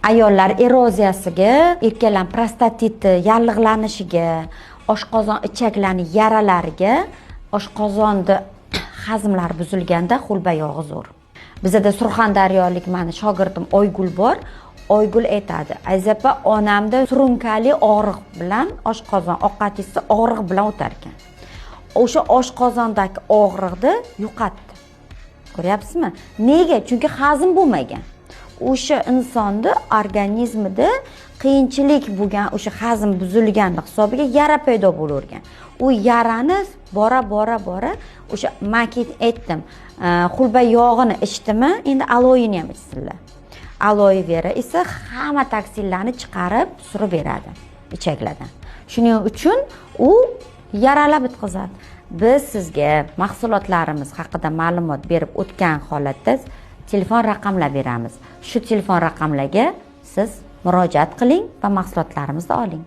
Ayollar eroziyasiga, erkaklar prostatiti yallig'lanishiga, oshqozon ichaklarni yaralariga, oshqozonni hazmlari buzilganda xulba yog'i zo'r. Bizada surxondaryolik mani shogirdim Oygul bor. Oygul aytadi: "Aziza opa, onamda surunkali og'riq bilan oshqozon ovqat yesa og'riq bilan o'tar ekan. O'sha oshqozondagi og'riqni yo'qotdi." Ko'ryapsizmi? Nega? Chunki hazm bo'lmagan. O'sha insonni organizmida qiyinchilik bo'lgan, o'sha hazm buzilgani hisobiga yara paydo bo'lavergan. U yarani bora bora bora o'sha man keyin aytdim, xulba yog'ini ichdimi, endi aloyini ham ichsinlar. Aloe vera esa hamma toksinlarni chiqarib surib beradi ichaklardan. Shuning uchun u yaralab bitqizadi. Biz sizga mahsulotlarimiz haqida ma'lumot berib o'tgan holatda telefon raqamlar beramiz. Shu telefon raqamlarga siz murojaat qiling va mahsulotlarimizni oling.